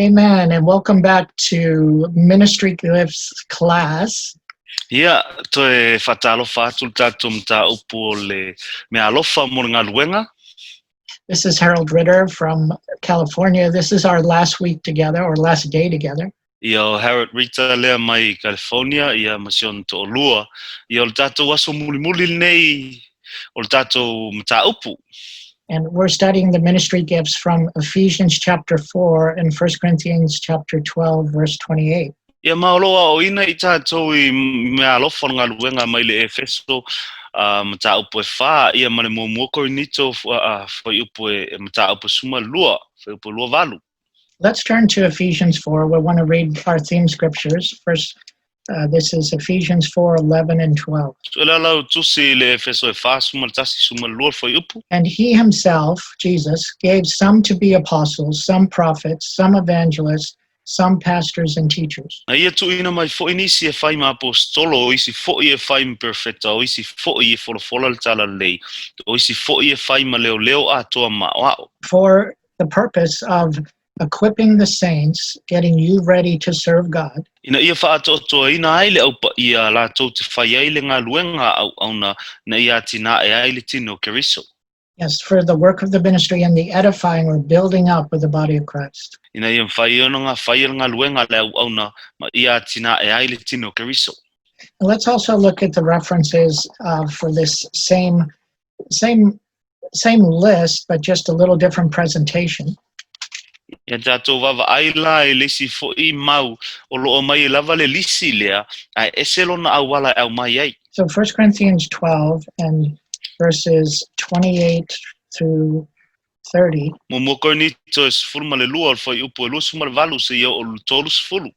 Amen. And welcome back to Ministry Gifts class. Ia, toe faatalofa atu le tatou mataupu o le meaalofa mo le galuega. This is Harold Ritter from California. This is our last week together, or last day together. Ia, o Harold Ritter lea mai California, ia ma si ona toalua. Ia, o le tatou aso mulimuli lenei o le tatou mataupu. And we're studying the ministry gifts from Ephesians chapter 4 and 1 Corinthians chapter 12, verse 28. Ia, ma o lo o aoaoina i tatou i meaalofa o le galuega mai le Efeso mataupu e 4, ia ma le muamua Korinito fuaiupu e mataupu e 12, fuaiupu e 28. Let's turn to Ephesians 4. We want to read our theme scriptures. First, this is Ephesians 4:11 and 12. So e le ala o tusi i le Efeso e 4, 11, 12 fuaiupu. And he himself, Jesus, gave some to be apostles, some prophets, some evangelists, some pastors and teachers. Na ia tuuina mai foi nisi e fai ma aposetolo, o isi foi e fai ma perofeta, o isi foi e folafola le talalelei, o isi foi e fai ma leoleo atoa ma aoao. For the purpose of equipping the saints, getting you ready to serve God. Ina ia faaatoatoaina ai le Au Paia latou te fai ai le galuega a auauna ina ia atinae ai le tino o Keriso. Yes, for the work of the ministry and the edifying or building up of the body of Christ. Ina ia mafai ona faia le galuega a le auauna ma ia atinae ai le tino o Keriso. And let's also look at the references for this same list, but just a little different presentation. Ia tatou vaavaai la i le isi foi mau o lo o aumai lava le lisi lea, ae ese lona auala e aumai ai. So 1 Corinthians 12 and verses 28 through 30. Muamua Korinito e 12 o le fuaiupu e 28 seia oo i le 30.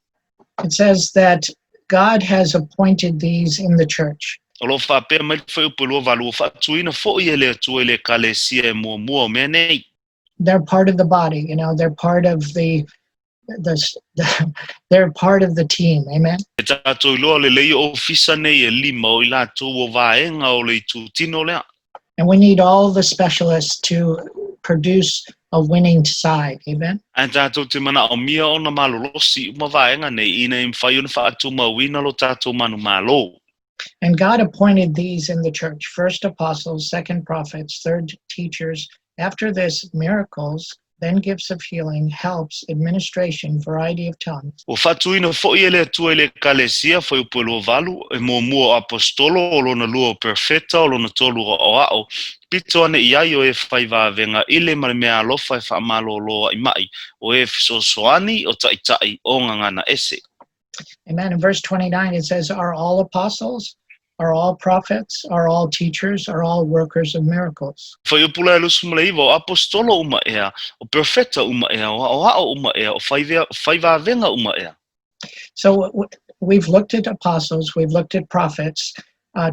It says that God has appointed these in the church. O lo o faapea mai le fuaiupu e 28, ua faatuina foi e le Atua i le Ekalesia e muamua o mea nei. They're part of the body, they're part of the team. Amen. E tatou iloa lelei o ofisa nei e lima o i latou o vaega o le itutino lea. And we need all the specialists to produce a winning side. Amen. Ae tatou te manaomia ona malolosi uma vaega nei ina ia mafai ona faatumauina lo tatou manumalo. And God appointed these in the church: first apostles, second prophets, third teachers. After this, miracles, then gifts of healing, helps, administration, variety of tongues. Ua faatuina foi e le Atua i le Ekalesia, fuaiupu e 28, e muamua o aposetolo, o lona lua o perofeta, o lona tolu o aoao, pito ane i ai o e fai vavega i le ma le meaalofa e faamalōlō ai maʻi, o e fesoasoani, o taʻitaʻi, o gagana ese. Amen. In verse 29, it says, "Are all apostles? Are all prophets? Are all teachers? Are all workers of miracles?" Fuaiupu la e 29, o aposetolo uma ea, o perofeta uma ea, o aoao uma ea, o fai vavega uma ea. So we've looked at apostles, we've looked at prophets.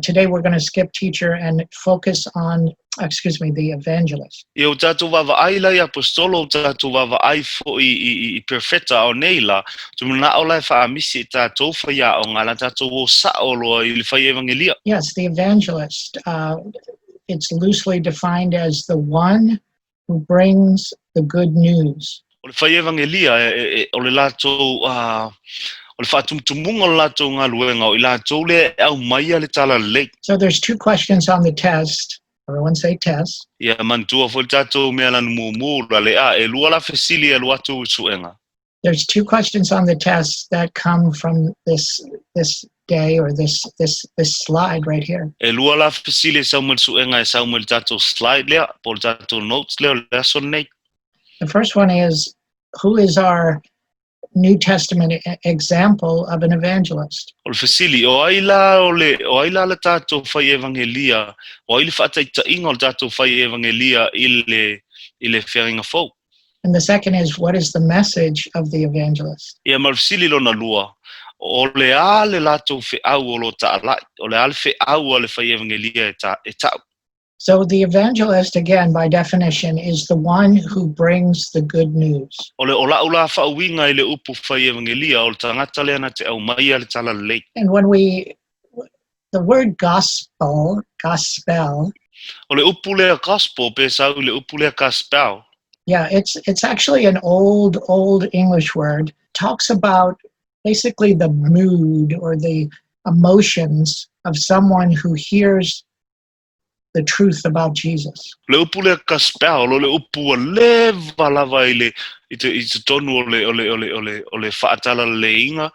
Today we're going to skip teacher and focus on, excuse me, the evangelist. Ia o tatou vaavaai la i aposetolo, o tatou vaavaai foi i perofeta a o nei la, te manao la e faamisi i tatou faiaoga la tatou o sao loa i le fai evangelia. Yes, the evangelist. It's loosely defined as the one who brings the good news. O le fai evangelia o le latou o le faatumutumuga o le latou galuega o i latou lea e aumaia le talalelei. So there's two questions on the test. Everyone say "test." Ia manatua foi le tatou mea lanu mumu la le a e lua la fesili e alu atu i suega. There's two questions on the test that come from this day or this slide right here. E lua la fesili e sau mai le suega e sau mai le tatou slide lea, po le tatou notes lea o le aso lenei. The first one is, who is our New Testament example of an evangelist? O le fesili, o ai la o le o ai la le tatou fai evangelia, o ai le faataitaiga o le tatou fai evangelia i le feagaiga fou? And the second is, what is the message of the evangelist? Ia ma le fesili lona lua, o le a le latou feau o lo taala'i, o le a le feau a le fai evangelia e ta e ta'u. So the evangelist, again, by definition, is the one who brings the good news. O le o la'u la faauiga i le upu fai evangelia o le tagata lea na te aumaia le talalelei. And the word gospel, gospel, O le upu lea gospel pe sau i le upu lea gospel. Yeah, it's actually an old, old English word. Talks about basically the mood or the emotions of someone who hears the truth about Jesus. Le upu lea kaspel, o le upu ua leva lava i le i te i totonu o le o le o le o le o le faatalaleleiga,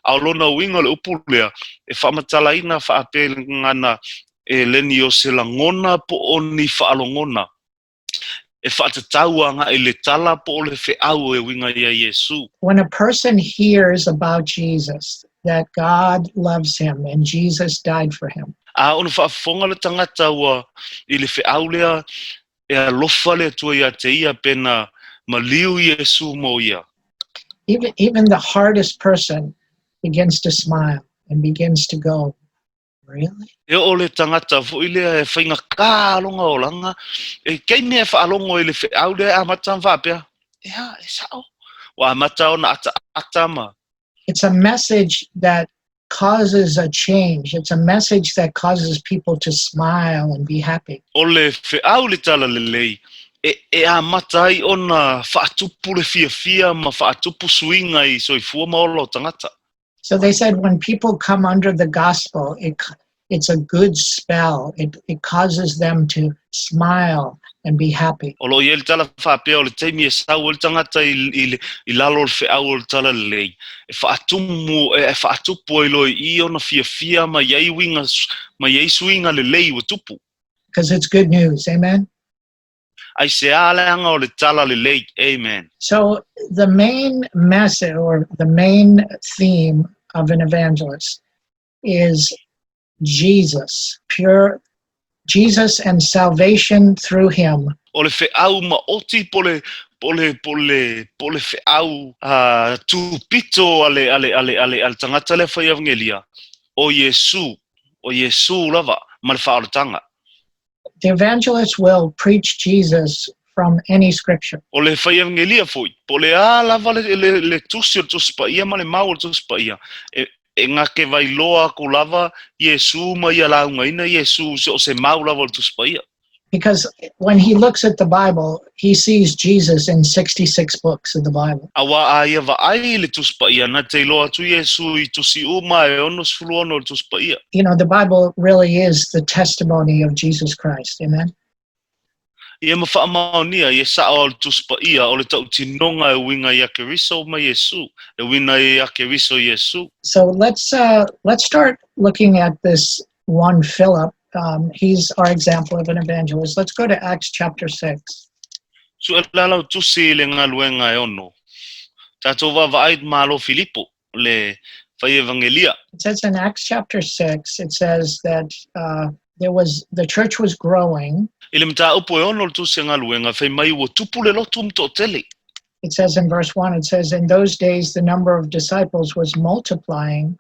a o lona uiga o le upu lea e faamatalaina faapegana e le ni o se lagona po o ni faalogona e faatatau agai i le tala po o le feau e uiga iā Iesu. When a person hears about Jesus, that God loves him and Jesus died for him. A ona faafofoga le tagata ua i le feau lea e alofa le Atua iā te ia pena maliu Iesu mo ia. Even the hardest person begins to smile and begins to go, "Really?" E oo le tagata foi lea e faigata lona olaga, e kei mea e faalogo i le feau lea e amata ona faapea, Ea, e sao. Ua amata ona ataata ma. It's a message that causes a change. It's a message that causes people to smile and be happy. O le feau le talalelei e e amata ai ona faatupu le fiafia ma faatupu suiga i soifua ma ola o tagata. So they said when people come under the gospel, it's a good spell. It causes them to smile and be happy. O lo o i ai le tala faapea o le taimi e sau ai le tagata i, i, i lalo o le feau o le talalelei, e faatumu, e faatupu ai loa i i ona fiafia ma i ai uiga, ma i ai suiga lelei ua tupu. Because it's good news. Amen. Aisea leaga o le talalelei. Amen. So the main message or the main theme of an evangelist is Jesus, pure Jesus and salvation through him. O le feau maoti po le po le po le po le feau tupito a le a le a le a le a le tagata lea fai evangelia, o Iesu, o Iesu lava ma le faaolataga. The evangelist will preach Jesus from any scripture. O le fai evangelia foi, po o le a lava le le le tusi o le Tusi Paia ma le mau o le Tusi Paia, e e gake vailoa aku lava Iesu ma ia laugaina Iesu so o se mau lava o le Tusi Paia. Because when he looks at the Bible, he sees Jesus in 66 books of the Bible. Auā a ia vaai i le Tusi Paia, na te iloa atu Iesu i tusi uma e 66 o le Tusi Paia. The Bible really is the testimony of Jesus Christ. Amen. Ia ma faamaonia, ia sao o le Tusi Paia o le tautinoga e uiga iā Keriso ma Iesu, e uiga iā Keriso Iesu. So let's start looking at this one Philip. He's our example of an evangelist. Let's go to Acts chapter 6. Sue la lau tusi i le galuega e ono. Tatou vaavaai malo Filipo, le fai evangelia. It says in Acts chapter 6, it says that the church was growing. I le mataupu e ono o le tusi a galuega, fai mai ua tupu le lotu ma toatele. It says in verse 1, it says, "In those days the number of disciples was multiplying,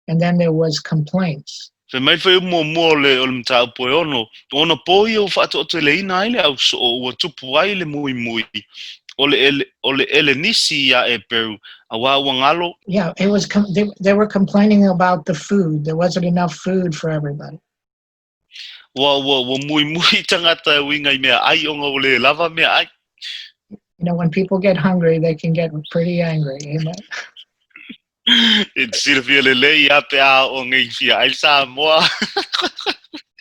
and then there was complaints." Fai mai le fuaiupu muamua o le o le mataupu e ono, o ona pō ia ua faatoateleina ai le ausoo ua tupu ai le muimui o le ele, o le Elenisi iā Eperu, auā ua galo. Yeah, it was com- they were complaining about the food. There wasn't enough food for everybody. Ua, ua, ua muimui tagata e uiga i meaai ona ua lē lava meaai. When people get hungry, they can get pretty angry. Amen. E te silafia lelei a pe a oo nei fia ai le Samoa.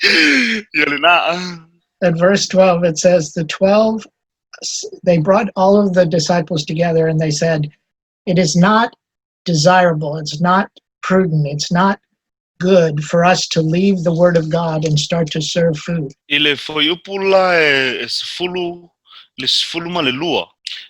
Ia lenā. At verse 12, it says, "The 12, they brought all of the disciples together and they said, 'It is not desirable, it's not prudent, it's not good for us to leave the word of God and start to serve food.'" I le fuaiupu la e 10, le 12,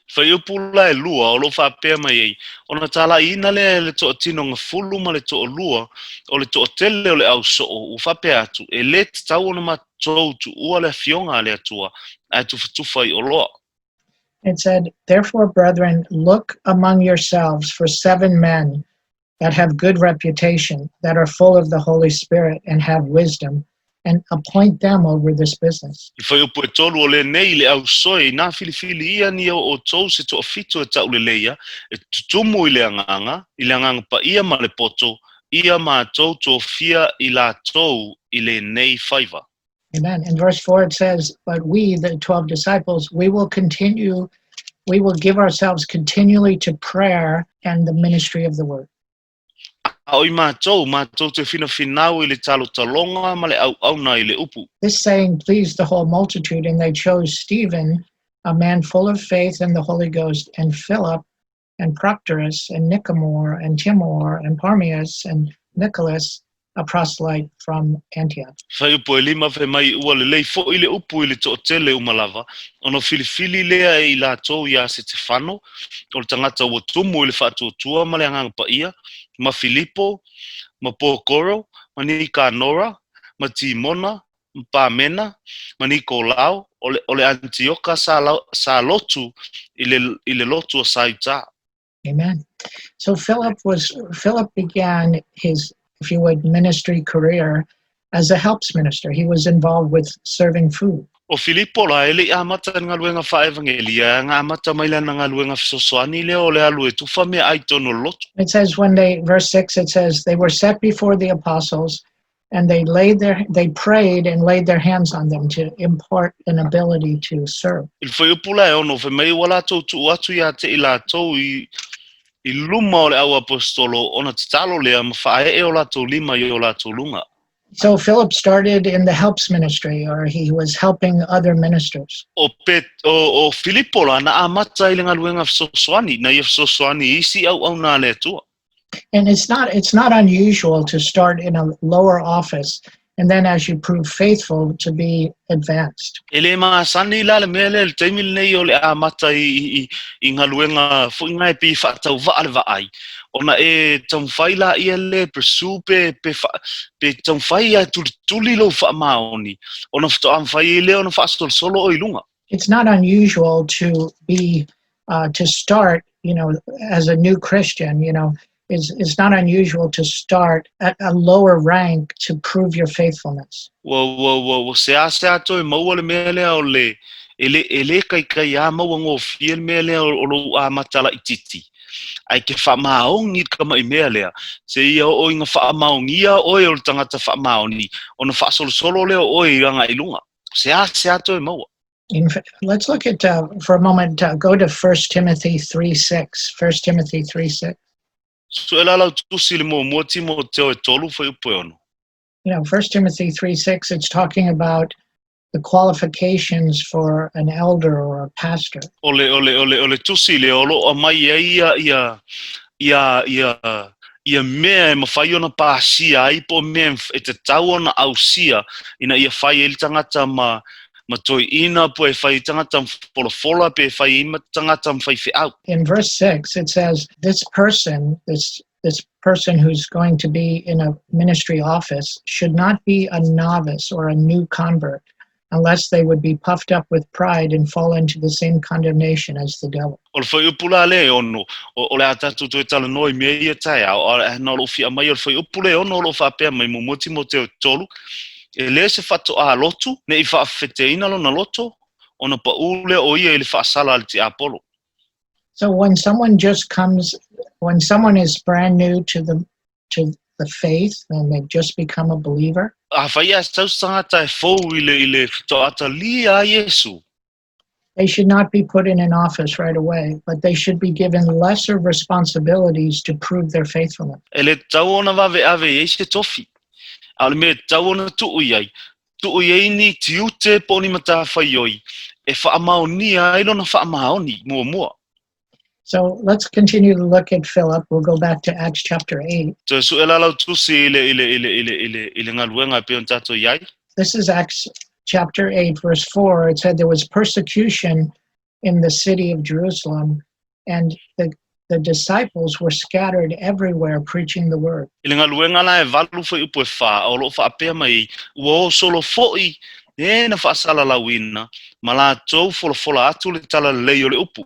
fuaiupu la e lua o lo o faapea mai ai, ona talaiina lea e le toatinoga fulu ma le toalua o le toatele o le ausoo ua faapea atu, e lē tatau ona matou tuua le afioga a le Atua ae tufatufa i oloa. It said, "Therefore, brethren, look among yourselves for seven men that have good reputation, that are full of the Holy Spirit and have wisdom, and appoint them over this business." I fuaiupu e tolu o lenei le ausoe inā filifili ia ni o outou se toafitu e tauleleia, e tutumu i le agaga, i le Agaga Paia ma le poto, ia matou tofia i latou i lenei faiva. Amen. In verse 4, it says, "But we, the 12 disciples, we will continue We will give ourselves continually to prayer and the ministry of the word. A o i matou, matou te finafinau i le talotaloga ma le auauna i le upu. This saying pleased the whole multitude, and they chose Stephen, a man full of faith and the Holy Ghost, and Philip, and Proctorus, and Nicanor, and Timor, and Parmenas, and Nicholas, a proselyte from Antioch. Fuaiupu e lima fai mai ua lelei foʻi le upu i le toʻatele uma lava, ona filifili lea e i latou iā Setefano, o le tagata ua tumu i le faatuatua ma le Agaga Paia, ma Filipo, ma Pokoro, ma Nikanora, ma Timona, ma Pamena, ma Nikolao, o le, o le Anitioka sa, sa lotu i le, i le lotu o Saiutā. Amen. So Philip began his, if you would, ministry career as a helps minister. He was involved with serving food. ʻO Filipo la, e le i amata i le galuega faa-evangelia, na amata mai lana galuega fesoasoani lea o le alu e tufa meaai i totonu o le lotu. It says when they, verse 6, it says they were set before the apostles and they prayed and laid their hands on them to impart an ability to serve. I le fuaiupu la e ono, fai mai ua latou tuu atu ia te i latou i, i luma o le auaposetolo ona tatalo lea ma faaee o latou lima i o latou luga. So Philip started in the helps ministry, or he was helping other ministers. ʻO Pet, ʻo, ʻo Filipo la, na amata i le galuega fesoasoani, na ia fesoasoani i isi auauna a le Atua. And it's not unusual to start in a lower office and then, as you prove faithful, to be advanced. E le masani la le mea lea i le taimi lenei o le amata i, i, i galuega foʻi e pei faatauvaa le vaai. Ona e taumafai laia le pursue pe, pe, fa, pe taumafai ia tulituli lou faamaoni. Ona faatoa mafai ai lea ona faasolosolo oe i luga. It's not unusual to start, as a new Christian, it's not unusual to start at a lower rank to prove your faithfulness. Ua, ua, ua, ua seasea toe maua le mea lea o le, e le, e le kaikai a maua gofie le mea lea o lou amata laitiiti. Ae e te faamaoni i le kamaʻi mea lea, seia oo ina faamaonia oe o le tagata faamaoni, ona faasolosolo lea o oe i agai i luga. Seasea toe maua. Let's look at, for a moment, go to 1 Timothy 3 6. 1 Timothy 3 6. Sue la lau tusi le muamua Timoteo e tolu fuaiupu e ono. 1 Timothy 3 6, it's talking about the qualifications for an elder or a pastor. O le, o le, o le, o le tusi lea o loo aumai ai ia, ia, ia, ia, ia mea e mafai ona pasia ai po o mea e tatau ona ausia ina ia fai ai le tagata ma ma toeaina po e fai ai tagata ma folafola pe e fai ai ma tagata ma faifeau. In verse 6, it says, this person, this person who's going to be in a ministry office should not be a novice or a new convert, unless they would be puffed up with pride and fall into the same condemnation as the devil. O le fuaiupu la lea e ono, o, o le a tatou toe talanoa i mea ia taeao, a na o lou fia aumai o le fuaiupu lea e ono o loo faapea mai muamua Timoteo e tolu, e lē se faatoā lotu, ne i faafefeteina lona loto, ona paʻū lea o ia i le faasala a le tiapolo. So when someone just comes, when someone is brand new to the faith and they've just become a believer, Afai ae sau se tagata e fou i le, i le faatoā talia a Iesu, they should not be put in an office right away, but they should be given lesser responsibilities to prove their faithfulness. E le tatau ona vaveave i ai se tofi. A o le mea e tatau ona tuu i ai, tuu i ai ni tiute po o ni matafaioi e faamaonia ai lona faamaoni muamua. So let's continue to look at Philip. We'll go back to Acts chapter 8. Toe sue la lau tusi i le, i le, i le, i le, i le, i le galuega e pei ona tatou i ai. This is Acts chapter 8, verse 4. It said there was persecution in the city of Jerusalem, and the disciples were scattered everywhere preaching the word. I le galuega la e valu fuaiupu e fa, o loo faapea mai, ua o solo foʻi e na faasalalauina, ma latou folafola atu le talalelei o le upu.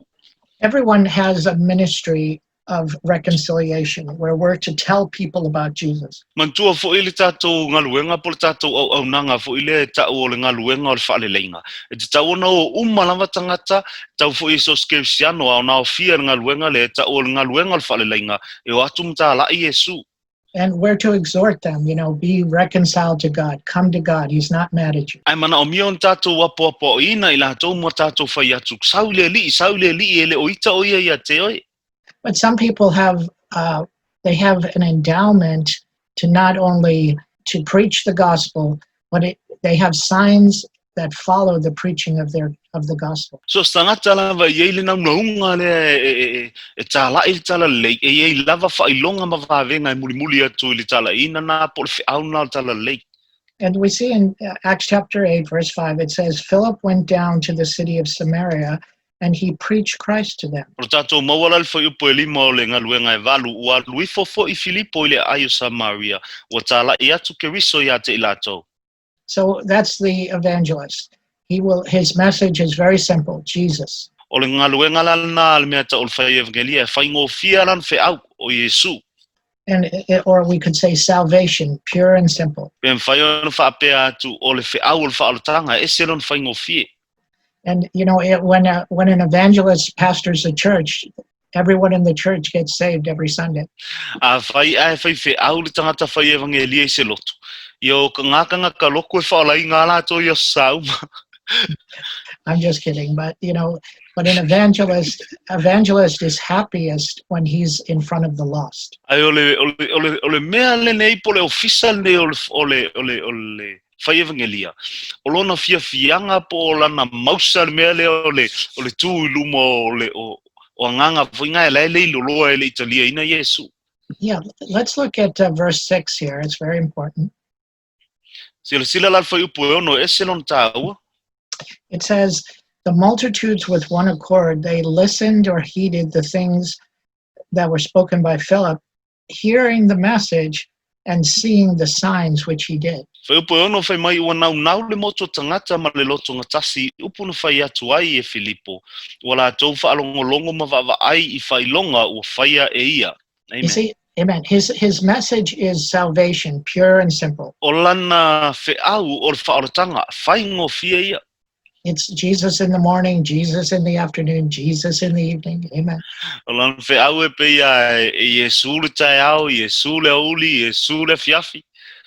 Everyone has a ministry of reconciliation where we're to tell people about Jesus. Manatua foʻi le tatou galuega po le tatou auaunaga foʻi lea e taʻu o le galuega o le faaleleiga. E tatau ona o uma lava tagata, tau foʻi i so o se kerisiano a ona aofia i le galuega lea e taʻu o le galuega o le faaleleiga, e o atu ma talai Iesu. And we're to exhort them, be reconciled to God, come to God. He's not mad at you. Ae manaʻomia ona tatou apoapoaʻoina i latou ma tatou fai atu, Sau i le Alii, sau i le Alii, e le o ita ʻo ia iā te oe. But some people have they have an endowment to not only to preach the gospel, but they have signs that follow the preaching of the gospel. So se tagata lava e i ai le naunauga lea e tālaʻi le talalelei, e i ai lava faailoga ma vavega e mulimuli atu i le talaʻiina na po o le feʻau na o le talalelei. And we see in Acts chapter 8, verse 5, it says, Philip went down to the city of Samaria and he preached Christ to them. O le tatou maua la i le fuaiupu e lima o le galuega e valu, ua alu ifo foʻi Filipo i le aai o Samaria, ua tālaʻi atu Keriso iā te i latou. So that's the evangelist. He will his message is very simple, Jesus. O le galuega la lena a le mea tau o le fai evangelia, e faigofie lava lana feau, o Iesu. And or we could say salvation, pure and simple. Pe mafai ona faapea atu, o le feau o le faaolataga, e ese lona faigofie. And it, when a, when an evangelist pastors a church, everyone in the church gets saved every Sunday. Afai ae fai feau le tagata fai evangelia i se lotu, ia o ka ngakangaka loku e faolaina a latou i aso sauma. I'm just kidding, but but an evangelist is happiest when he's in front of the lost. Ae o le, o le, o le, o le mea lenei po o le ofisa lenei o le, o le, o le, o le fai evangelia, o lona fiafiaga po o lana mausa le mea lea o le, o le tū i luma o le, o, o agaga foi na e la e le iloloa e le i taliaina Iesu. Yeah, let's look at verse 6 here. It's very important. Silasila la le fuaiupu e ono, e ese lona tāua. It says, The multitudes with one accord, they listened or heeded the things that were spoken by Philip, hearing the message and seeing the signs which he did. Fuaiupu e ono fai mai ua naunau le motu o tagata ma le loto gatasi i upu na fai atu ai e Filipo, ua latou faalogologo ma vaavaai i faailoga ua faia e ia. You Amen. see, amen. His message is salvation, pure and simple. O lana feau o le faaolataga, faigofie ia. It's Jesus in the morning, Jesus in the afternoon, Jesus in the evening. Amen. O lana feau e pei a e Iesu le taeao, Iesu le aoauli, Iesu le afiafi.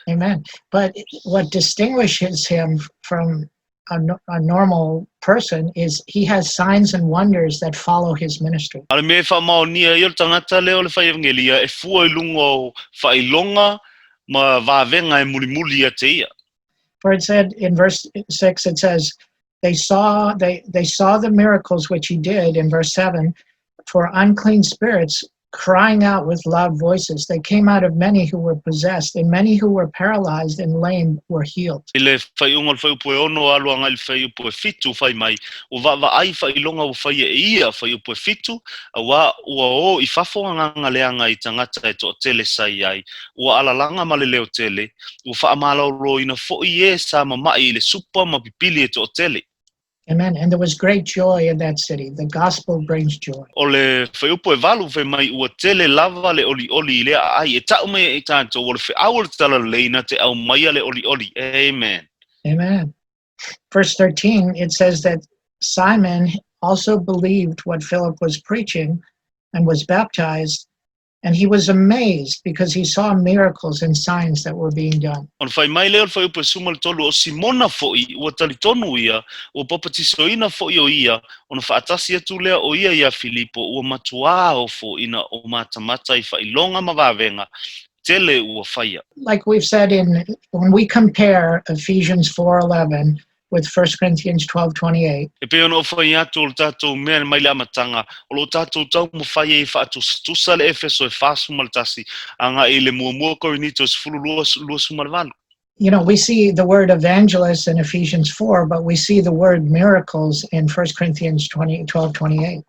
Amen. But what distinguishes him from a normal person is he has signs and wonders that follow his ministry. A o le mea e faamaonia ai o le tagata lea o le fai evangelia e fua i luga o faailoga ma vavega e mulimuli ia te ia. For it said in verse 6, it says, they saw the miracles which he did in verse 7, for unclean spirits crying out with loud voices. They came out of many who were possessed, and many who were paralyzed and lame were healed. I le faaiuga o le fuaiupu e ono alu agai i le fuaiupu e fitu, fai mai, ua vaavaai faailoga ua faia e ia, fuaiupu e fitu, auā ua o i fafo agaga leaga i tagata e toatele sa i ai, ua alalaga ma le leo tele, ua faamaloloina foʻi e sa mamaʻi i le supa ma pipili e toatele. Amen. And there was great joy in that city. The gospel brings joy. O le fuaiupu e valu fai mai ua tele lava le ʻoliʻoli i lea aai e taʻu mai ai tatou o le feau o le talalelei na te aumaia le ʻoliʻoli. Amen. Amen. Verse 13, it says that Simon also believed what Philip was preaching and was baptized, and he was amazed because he saw miracles and signs that were being done. Ona fai mai lea o le fuaiupu e 13, o Simona foʻi, ua talitonu ia, ua papatisoina foʻi o ia, ona faatasi atu lea o ia iā Filipo, ua matuā ofo ina o matamata i faailoga ma vavega tele ua faia. Like we've said in when we compare Ephesians 4:11 with 1 Corinthians 12:28, E pei ona ou fai atu o le tatou mea mai le amataga, o lo tatou taumafai ai e faatusatusa le Efeso e 41 agai i le muamua Korinito e 12 28. We see the word evangelist in Ephesians 4, but we see the word miracles in 1 Corinthians 20, 12:28.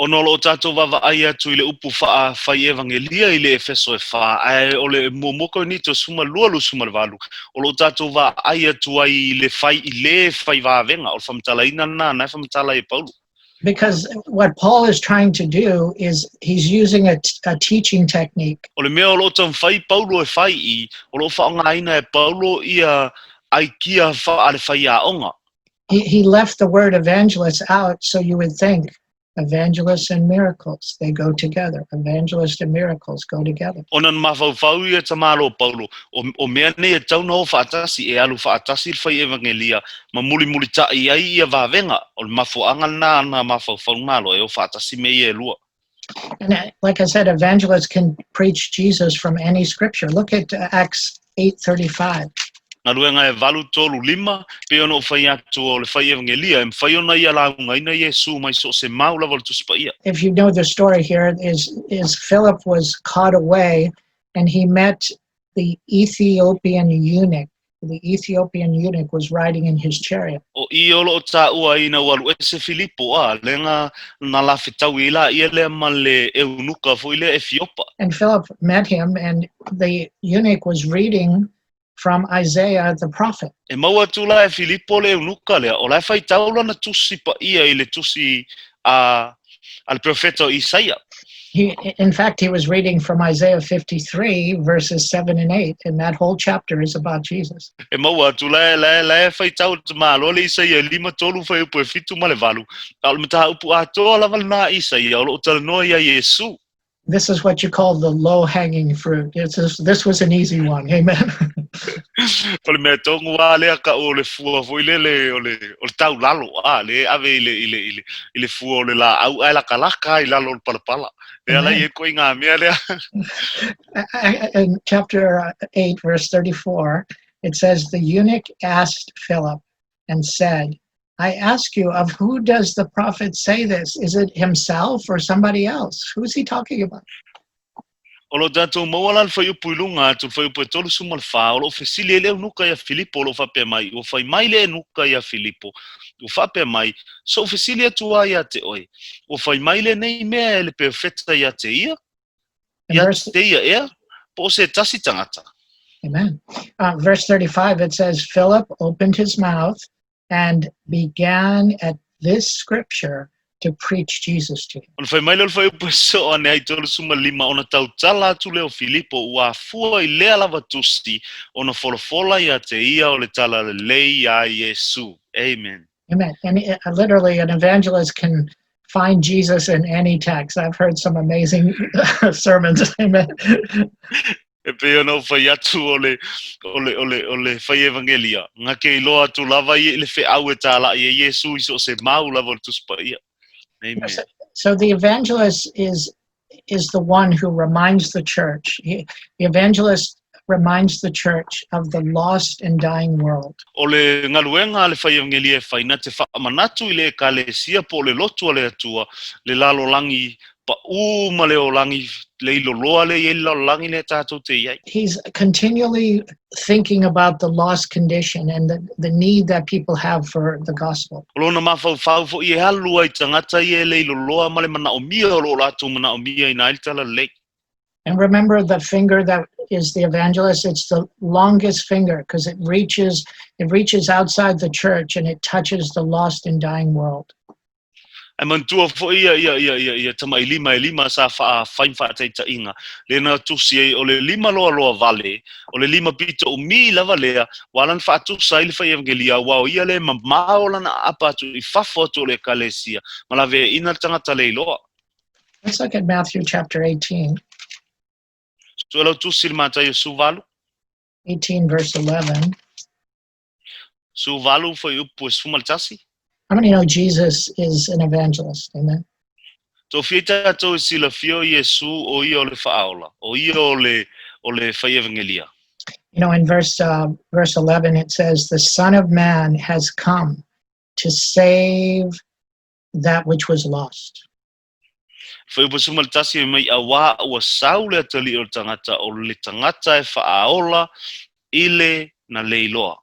Ona o lo o tatou vaavaai atu i le upu faa fai evangelia i le Efeso e fa, ae o le muamua Korinito 12 28, o lo o tatou vaai atu ai i le fai i le fai vavega, o le faamatalaina lena na e faamatala ai e Paulo. Because what Paul is trying to do is he's using a teaching technique. O le mea o lo o taumafai Paulo e fai i, o lo o faaaogaina e Paulo ia aikia faa le faiaoga. He left the word evangelist out, so you would think Evangelists and miracles, they go together. Evangelists and miracles go together. Ona na mafaufau ia tamālō Paulo, o, o mea nei e tatau ona o faatasi, e alu faatasi le fai evangelia ma mulimulitaʻi ai ia vavega, o le mafuaaga lenā na mafaufau le Malo e o faatasi mea ia e lua. And like I said, evangelists can preach Jesus from any scripture. Look at Acts 8:35. Galuega e 8, 3, 5, Pei ona ou fai atu o le fai evangelia, e mafai ona ia laugaina Iesu mai so o se mau lava o le Tusi Paia. If you know the story here, is Philip was caught away and he met the Ethiopian eunuch. The Ethiopian eunuch was riding in his chariot. O i o loo taua ai ina ua alu ese Filipo, a lea na lafetaui ai laia lea ma le eunuka foi lea Efiopa. And Philip met him, and the eunuch was reading from Isaiah the prophet. E maua atu la e Filipo le eunuka lea, o la e faitau lana tusi paia i le tusi a a le perofeta o Isaia. He, in fact, he was reading from Isaiah 53, verses 7 and 8, and that whole chapter is about Jesus. E maua atu la e, la e, la e faitau le tamāloa le Isaia e 5, 3, fuaiupu e 7 ma le 8, a o le mataupu atoa lava lenā a Isaia o lo o talanoa iā Iesu. This is what you call the low hanging fruit. This was an easy one. Amen. O le mea tonu lava lea kau o le fua foi lele o le, o le tau lalo, a, le ave i le, i le, i le, i le fua o le lāʻau ae lakalaka i lalo o le palapala. E ala i e koe i ngā mea lea. In chapter 8, verse 34, it says, The eunuch asked Philip and said, I ask you, of who does the prophet say this? Is it himself or somebody else? Who's he talking about? O lo tatou maua la le fuaiupu i luga atu, le fuaiupu e 34, o lo o fesili ai le eunuka iā Filipo o lo o faapea mai, Ua fai mai le eunuka iā Filipo, ua faapea mai, Soʻu fesili atu lava iā te oe, ua fai mai lenei mea e le perofeta iā te ia, iā te ia ea, po o se tasi tagata? Amen. Verse 35, it says, Philip opened his mouth and began at this scripture to preach Jesus to him. Ona fai mai lea o le fuaiupu e soo ane ai 35, ona tautala atu lea o Filipo, ua afua i lea lava tusi, ona folafola ia te ia o le talalelei iā Iesu. Amen. Amen. And literally, an evangelist can find Jesus in any text. I've heard some amazing sermons. Amen. E pei ona ou fai atu o le, o le, o le, o le fai evangelia, gake iloa atu lava ia i le feau e tālaʻi ai Iesu i so o se mau lava o le Tusi Paia. Amen. So the evangelist is the one who reminds the church. The evangelist reminds the church of the lost and dying world. O le galuega a le fai evangelia e fai, na te faamanatu i le Ekalesia po o le lotu a le Atua, le lalolagi paʻū ma le olagi le iloloa lea i ai le lalolagi lea tatou te i ai. He's continually thinking about the lost condition and the need that people have for the gospel. O lona mafaufau foi e alu ai tagata ia e le iloloa ma le manaomia o lo o latou manaomia inā ai le talalelei. And remember the finger that is the evangelist, it's the longest finger because it reaches outside the church and it touches the lost and dying world. Ae manatua foi ia ia ia ia ia tamaʻi lima e lima sa faafai ma faataitaiga, lea na tusi ai o le lima loaloa vale, o le lima pito umi lava lea, ua ala ona faatusa ai le fai evangelia, aua o ia lea e mamao lana aapa atu i fafo atu o le Ekalesia, ma laveaiina le tagata le iloa. Let's look at Matthew chapter 18. Sue lau tusi i le Mataio 18. 18 verse 11. 18 fuaiupu e 11. How many know Jesus is an evangelist? Amen. Toʻafia i tatou e silafia o Iesu o ia o le Faaola, o ia o le o le fai evangelia. In verse 11 it says, "The Son of Man has come to save that which was lost." Fuaiupu 11 e mai auā ua sau le atalii o le tagata o le tagata e faaola i le na le iloa.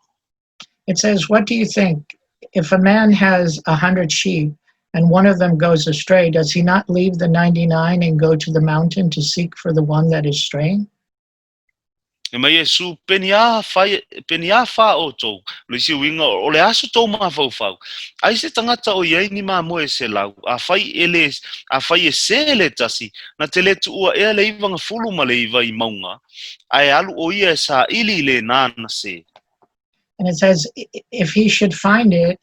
It says, "What do you think? If a man has 100 sheep and one of them goes astray, does he not leave the 99 and go to the mountain to seek for the one that is straying?" E mai Iesu, Peni a whai, peni a wha o tou, o le isi uiga, o le aso tou mafaufau. Ai se tagata o i ai ni mamoe e 100, a fai e le, a fai e sē le tasi, na te le tuua ea le 99 i mauga, ae alu o ia e saili i lenā na sē. And it says, "If he should find it,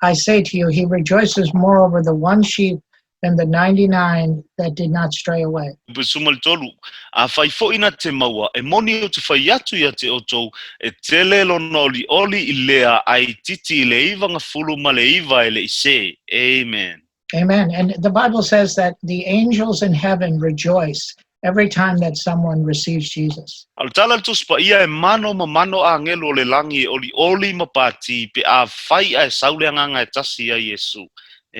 I say to you, he rejoices more over the one sheep than the 99 that did not stray away. 13, Afai foi na te maua, e moni ou te fai atu ia te outou, e tele lona olioli i lea a itiiti i le 99 e le i sē. Amen. Amen. And the Bible says that the angels in heaven rejoice every time that someone receives Jesus. A o le tala a le Tusi Paia, e mano ma mano agelu o le lagi e olioli ma pati pe afai ae sau le agaga e tasi ia Iesu.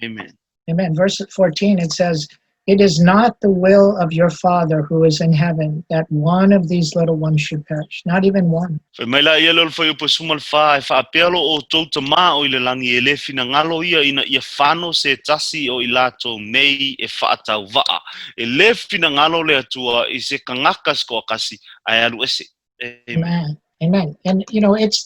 Amen. Amen. Verse 14, it says, It is not the will of your Father who is in heaven that one of these little ones should perish, not even one. Fai mai la ia lea o le fuaiupu e 14, E faapea lo outou Tamā o i le lagi, e le finagalo ia ina ia fano se tasi o i latou nei e faatauvaa. E le finagalo le Atua i se kagaka se toakasi ae alu ese. Amen. Amen. Amen. And it's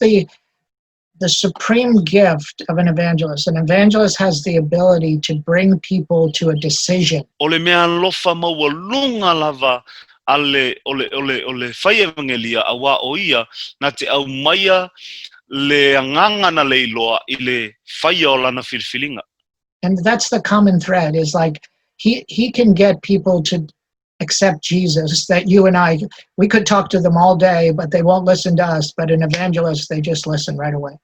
the supreme gift of an evangelist. An evangelist has the ability to bring people to a decision. O le mea alofa maualuga lava a le, o le, o le, o le fai evangelia, auā o ia na te aumaia le agaga na leiloa i le faia o lana filifiliga. And that's the common thread, is like he can get people to accept Jesus, that you and I, we could talk to them all day, but they won't listen to us. But an evangelist, they just listen right away.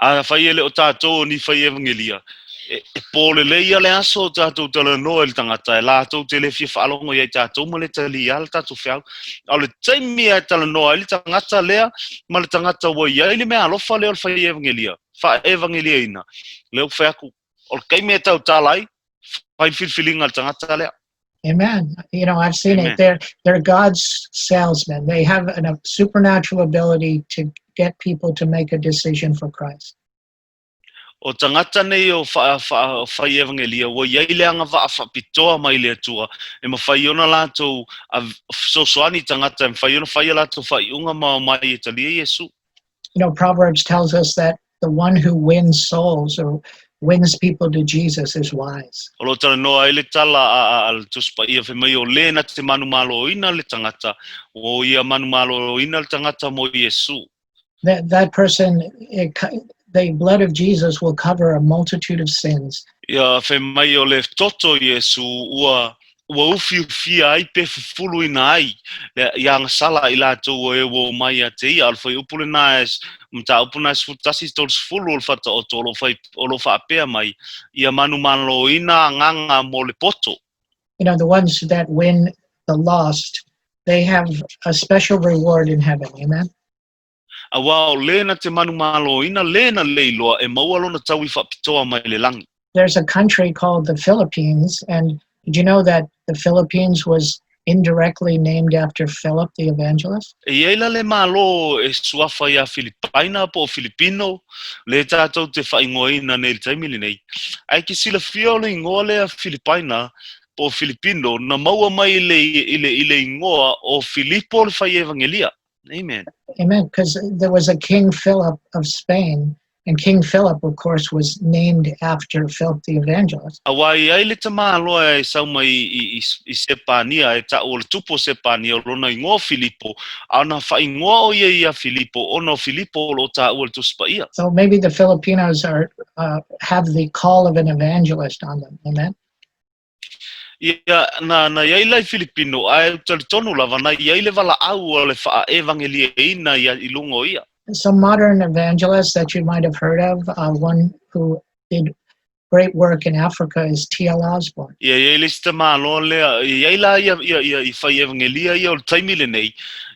Afai e le o tatou o ni fai evangelia, e, e pōlele ia le aso o tatou talanoa i le tagata, e latou te le fia faalogo ia i tatou ma le talia le tatou feau. A o le taimi e talanoa ai le tagata lea ma le tagata ua i ai le mea alofa lea o le fai evangelia, faa-evangeliaina, lea ua fai atu, o le taimi e tautala ai, fai le filifiliga a le tagata lea. Amen. I've seen Amen. it. They're God's salesmen. They have a supernatural ability to get people to make a decision for Christ. O tagata nei o wha, wha, whai evangelia, ua i ai le agavaa faapitoa mai le Atua, e mafai ona latou fesoasoani tagata, e mafai ona fai a latou faaiuga ma omai e talia Iesu. Proverbs tells us that the one who wins souls or wins people to Jesus is wise. O lo o talanoa ai le tala a, a, a le Tusi Paia fai mai o le na te manumaloina le tagata, ua ia manumaloina le tagata mo Iesu. That person, the blood of Jesus will cover a multitude of sins. Ia fai mai o le toto Iesu ua ua ufiufia ai pe fufuluina ai le ia agasala i latou ua e ua omai ia te ia. O le fuaiupu lenā e mataupu na e 11 30 o le Faataoto o lo o fai o lo o faapea mai, ia manumaloina agaga mo le poto. The ones that win the lost, they have a special reward in heaven. Amen. Auā o le na te manumaloina le na leiloa e maua lona taui faapitoa mai le lagi. There's a country called the Philippines, and did you know that the Philippines was indirectly named after Philip the evangelist? E i ai la le Malo e suafa iā Filipaina po o Filipino, le tatou te faaigoaina nei i le taimi lenei. Ae ke silafia o le igoa lea Filipaina po o Filipino na maua mai i le, i le, i le igoa o Filipo le fai evangelia. Amen. Amen. Because there was a King Philip of Spain, and King Philip, of course, was named after Philip the Evangelist. Auā i ai le tamāloa e sau mai i, i, i Sepania, e taʻu o le tupu o Sepania, o lona igoa o Filipo, a na faaigoa ʻo ia iā Filipo, ona o Filipo o lo o taua i le Tusi Paia. So maybe the Filipinos are have the call of an evangelist on them. Amen. Ia, na, na i ai la i Filipino, ae ou talitonu lava, na i ai le valaau a le faa-evangeliaina ia i luga o ia. Some modern evangelists that you might have heard of, one who did great work in Africa is T.L. Osborn. Ia, i ai le isi tamāloa lea, i ai la ia, ia, ia i fai evangelia ia o le taimi lenei,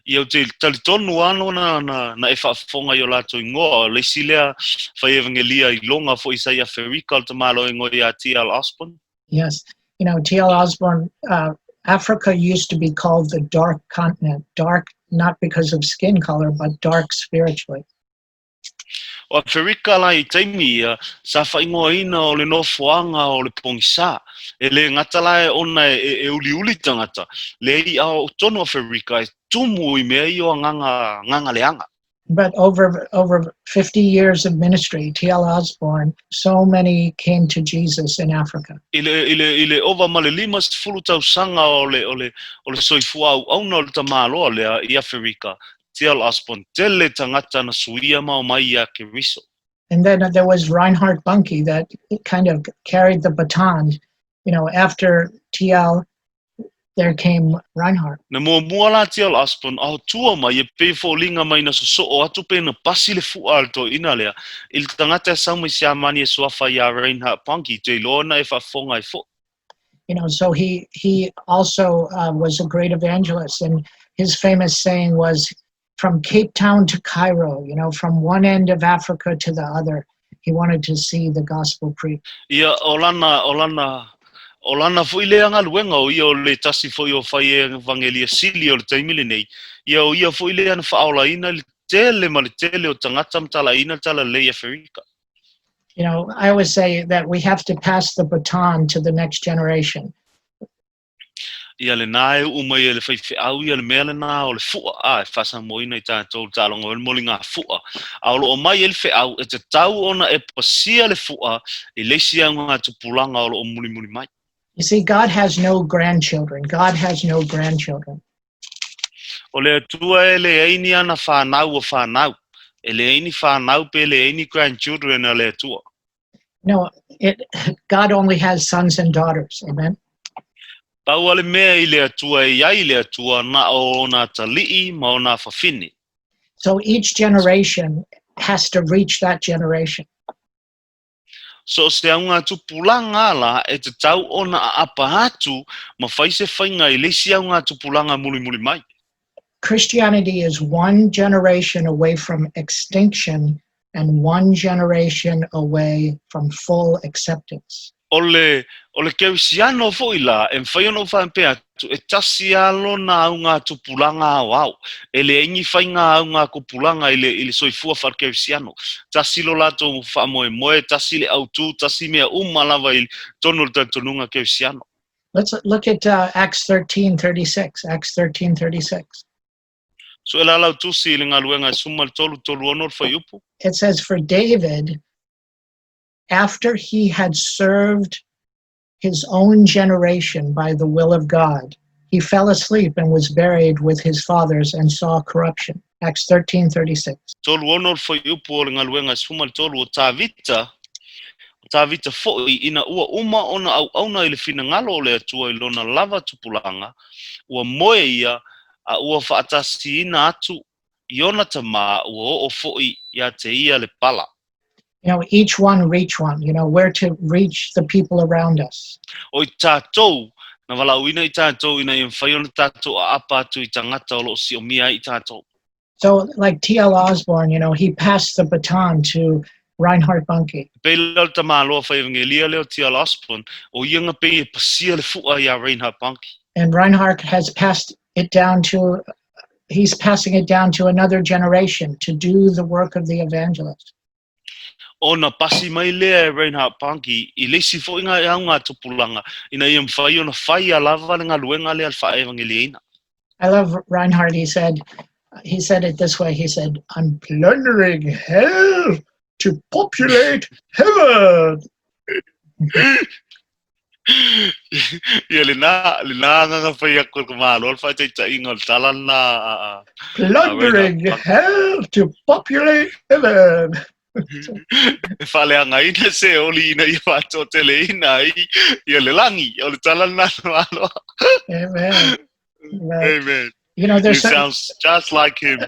ia ou te talitonu ano na, na, na e faafofoga i o latou igoa, o le isi lea fai evangelia i loga foi sa i Aferika o le tamāloa igoa ia T.L. Osborn. Yes. T.L. Osborn, Africa used to be called the dark continent, dark not because of skin color, but dark spiritually. O Aferika la i taimi ia, sa faaigoaina o le nofoaga o le pogisā. E le gata la e ona e, e, e uliuli tagata, le i'a o tonu Aferika e tumu i mea ia o agaga, agaga leaga. But over 50 years of ministry, T.L. Osborn, so many came to Jesus in Africa. I le, i le, i le ova ma le 50 tausaga o le, o le, o le soifua auauna o le tamāloa lea i Aferika, T.L. Osborn, tele tagata na suia ma omai iā Keriso. And then there was Reinhard Bonnke that kind of carried the baton. After TL, there came Reinhard. Na muamua la T.L. Osborn a o tua mai e pei e foliga mai na sosoo atu pe na pasi le fu'a a le toeaina lea i le tagata e sau mai Siamani e suafa iā Reinhard Bonnke te iloa na e faafofoga ai fo'i. So he also was a great evangelist, and his famous saying was, "From Cape Town to Cairo," from one end of Africa to the other. He wanted to see the gospel preached. Ia, o lana, o lana, o lana fo'i lea galuega, o ia o le tasi fo'i o fai evagelia sili o le taimi lenei. Ia, o ia fo'i lea na faaolaina i le tele ma le tele o tagata ma talaiina le talalelei i Aferika. I always say that we have to pass the baton to the next generation. Ia lenā e u'u mai e le faifeau ia le mea lenā o le fu'a, a e faasamoaina i tatou le taaloga o le moliga fu'a. A o loo mai ai le feau e tatau ona e pasia le fu'a i le isi augatupulaga o loo mulimuli mai. You see, God has no grandchildren. God has no grandchildren. O le Atua e leai ni ana fanau o fanau. E leai ni fanau pe leai ni grandchildren a le Atua. No, God only has sons and daughters. Amen. Pau a le mea i le Atua e iai le Atua na o ona atalii ma ona afafine. So each generation has to reach that generation. So se augatupulaga la e tatau ona aapa atu ma fai se faiga i le isi augatupulaga mulimuli mai. Christianity is one generation away from extinction and one generation away from full acceptance. O le, o le kerisiano fo'i la, e mafai ona ou faapea atu, e tasi lava lona augatupulaga aoao. E leai ni faiga augatupulaga i le, i le soifua faakerisiano. Tasi lo latou faamoemoe, tasi le autū, tasi mea uma lava i totonu o le talitonuga kerisiano. Let's look at Acts 13:36. Acts 13:36. So e lalau tusi i le galuega e 13 36 le fuaiupu. It says, "For David, after he had served his own generation by the will of God, he fell asleep and was buried with his fathers and saw corruption." Acts 13:36. 36 le fuaiupu o le galuega e 13 o Tavita, o Tavita fo'i ina ua uma ona auauna i le finagalo o le Atua i lona lava tupulaga, ua moe ia a ua faatasiina atu i ona tamā ua oo fo'i ia te ia le pala. Each one reach one, where to reach the people around us. O i tatou, na valaauina i tatou ina ia mafai ona tatou aapa atu i tagata o loo siomia ai i tatou. So, like T.L. Osborn, he passed the baton to Reinhard Bonnke. Pei la o le tamāloa fai evagelia lea o T.L. Osborn, o ia na pei e pasia le fu'a iā Reinhard Bonnke. And Reinhard has passed it down to, he's passing it down to another generation to do the work of the evangelist. Ona pasi mai lea e Reinhard Bonnke i le isi fo'i ngā augatupulaga ina ia mafai ona fai a lava le galuega lea le faaevageliaina. I love Reinhard. He said it this way. He said, "I'm plundering hell to populate heaven." Ia lenā agaga fai aku e le Malo le faataitaiga o le tala lenā a Plundering hell to populate heaven. E faaleagaina se oli ina ia faatoateleina ai ia le lagi. O le tala lenā a le Malo. Amen. Amen. Amen. There's He sounds just like him.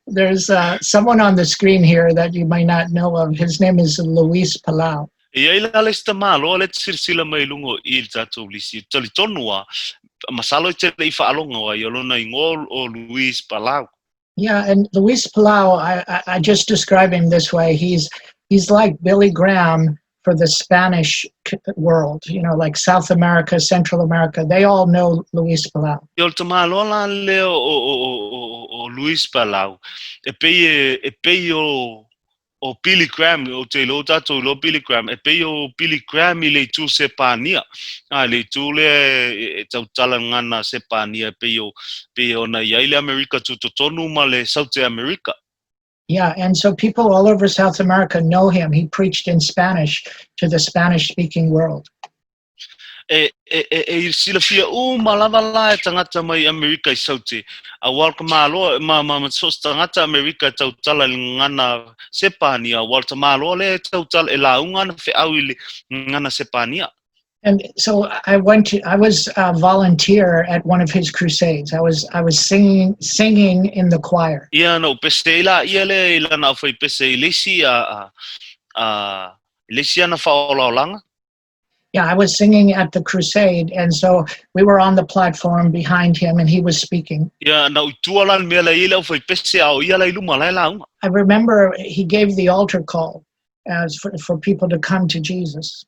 There's someone on the screen here that you might not know of. His name is Luis Palau. E iai la le isi tamāloa lea e te silasila mai i luga o i le tatou lisi, talitonu a, masalo e te le'i faalogo ai, o lona igoa o Luis Palau. Yeah, and Luis Palau, I just describe him this way. He's like Billy Graham for the Spanish world, like South America, Central America. They all know Luis Palau. O le tamāloa la lea o Luis Palau, e pei e pei o Billy Graham, ou te iloa tatou iloa Billy Graham, e pei o Billy Graham i le itu Sepania. A, le itu lea e tautala gana Sepania e pei ona iai le Amerika tutotonu ma le Saute Amerika. Yeah, and so people all over South America know him. He preached in Spanish to the Spanish speaking world. E, e, e, e silafia uma lava la e tagata mai Amerika i Saute. Auā o le tamāloa, ma, ma, ma so o se tagata Amerika e tautala i le gagana Sepania, auā o le tamāloa lea e tautala, e lauga ana feau i le gagana Sepania. And so I went to, I was a volunteer at one of his crusades. I was singing in the choir. Ia, na ou pese ai laia lea i lana aufaipese i le isi a, a, a, i le isi ana faaolaolaga. Yeah, I was singing at the crusade, and so we were on the platform behind him, and he was speaking. Ia, na ou i tua la i le mea la e i ai le aufaipese, a o ia la i luma la e lauga. I remember he gave the altar call as for people to come to Jesus.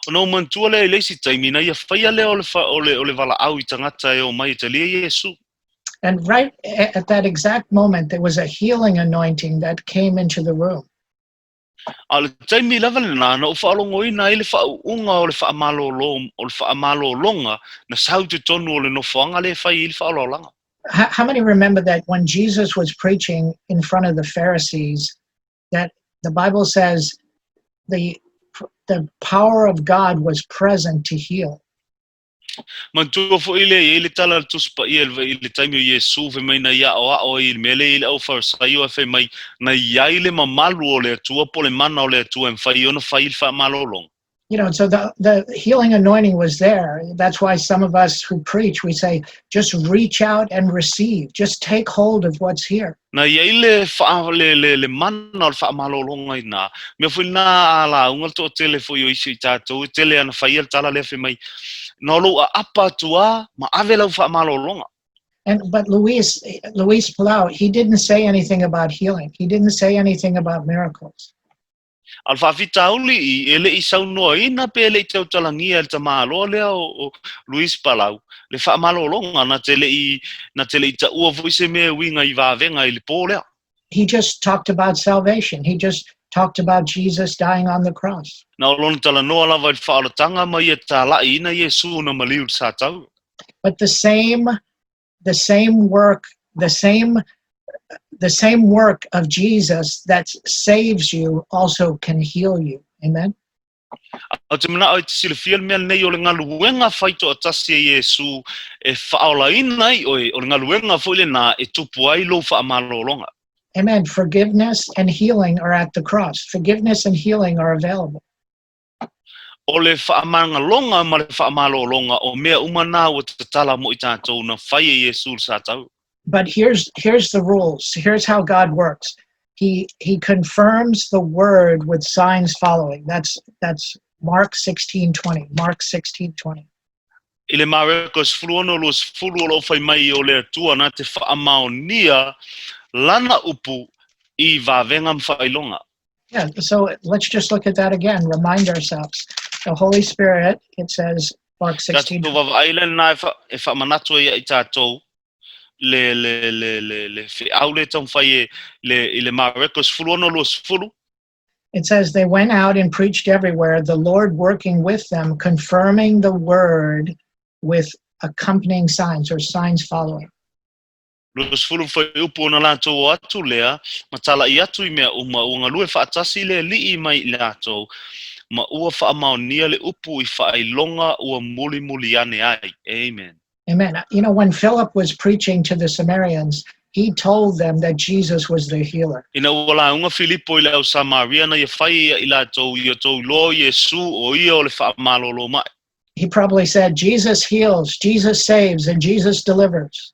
Ona ou manatua lea i le isi taimi, na ia faia lea o le, fa, o le, o le valaau i tagata e omai e talia Iesu. And right at that exact moment, there was a healing anointing that came into the room. A o le taimi lava lenā na ou faalogoina ai le faauuga o le faamalolo, o le faamalologa na sau i totonu o le nofoaga lea e fai ai le faaolaolaga. How many remember that when Jesus was preaching in front of the Pharisees, that the Bible says the power of God was present to heal? Manatua foi lea e i ai le tala a le Tusi Paia i le taimi o Iesu fai mai na ia aoao ai i le mea lea i le au Farisaio ae fai mai na i ai le mamalu o le Atua po o le mana o le Atua e mafai ai ona fai le faamalologa. So the healing anointing was there. That's why some of us who preach, we say, "Just reach out and receive. Just take hold of what's here." Na i ai le faa, le, le, le mana o le faamalologa i nā mea foi nā a lauga le toatele foi o isi o i tātou e tele ana faia le tala lea fai mai, na o lou aapa atu a ma ave lau faamalologa. And but Luis Palau, he didn't say anything about healing. He didn't say anything about miracles. A o le faafitauli i, e le i saunoaina pe e le i tautalagia e le tamāloa lea o, o Luis Palau le faamalologa, na te le i, na te le i taua foi se mea e uiga i vavega i le pō lea. He just talked about salvation. He just talked about Jesus dying on the cross. Na o lona talanoa lava i le faaolataga ma ia talaʻiina Iesu na maliu i le satau. But the same work, the same work of Jesus that saves you also can heal you. Amen. A ou te manao e te silafia le mea lenei o le galuega fai toatasi e Iesu e faaolaina ai oe, o le galuega foi lenā e tupu ai lou faamalologa. Amen. Forgiveness and healing are at the cross. Forgiveness and healing are available. O le faamagaloga ma le faamalologa o mea uma nā ua tatala mo i tātou na fai e Iesu i le satau. But here's the rules. Here's how God works. He confirms the word with signs following. That's Mark 16:20. Mark 16:20. I le Mareko 16:20 o lo o fai mai o le Atua na te faamaonia lana upu i vavega ma faailoga. Yeah, so let's just look at that again. Remind ourselves. The Holy Spirit, it says, Mark 16. Tatou vaavaai le lena e, fa, e faamanatu ai ia i tātou le, le, le, le, le feau le taumafai e le, i le Mareko 16:20. It says they went out and preached everywhere, the Lord working with them, confirming the word with accompanying signs or signs following. 20 fuaiupu ona latou o atu lea, ma talaʻi atu i mea uma, ua galue faatasi le Alii mai i latou, ma ua faamaonia le upu i faailoga ua mulimuli ane ai. Amen. Amen. When Philip was preaching to the Samaritans, he told them that Jesus was the healer. Ina ua lauga Filipo i le au Samaria na ia fai ia i latou, ia outou iloa o Iesu o ia o le faamalolo maʻi. He probably said, "Jesus heals, Jesus saves, and Jesus delivers."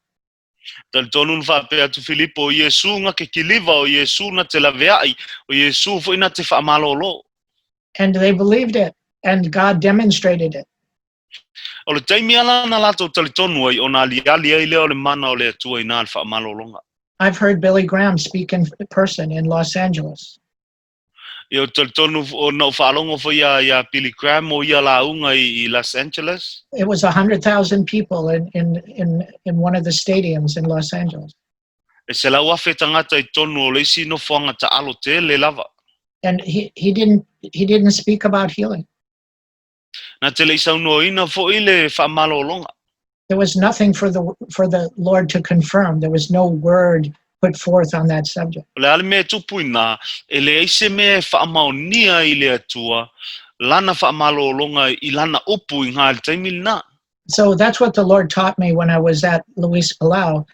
Talitonu na faapea atu Filipo, o Iesu na ke kiliva, o Iesu na te laveaʻi, o Iesu foi na te faamalolo. And they believed it, and God demonstrated it. O le taimi ala na latou talitonu ai, ona aliali ai lea o le mana o le Atua inā le faamalologa. I've heard Billy Graham speak in person in Los Angeles. Ia, ou te talitonu o na ou faalogo foi iā, iā Billy Graham o ia lauga i, i Los Angeles. It was 100,000 people in one of the stadiums in Los Angeles. E 100,000 tagata i totonu o le isi nofoaga taalo tele lava. And he didn't speak about healing. Na te le i saunoaina foi le faamalologa. There was nothing for the Lord to confirm. There was no word put forth on that subject. O le a le mea e tupu inā, e leai se mea e faamaonia i le Atua. lana faamalologa i lana upu i gā i le taimi lenā. So that's what the Lord taught me when I was at Luis Palau.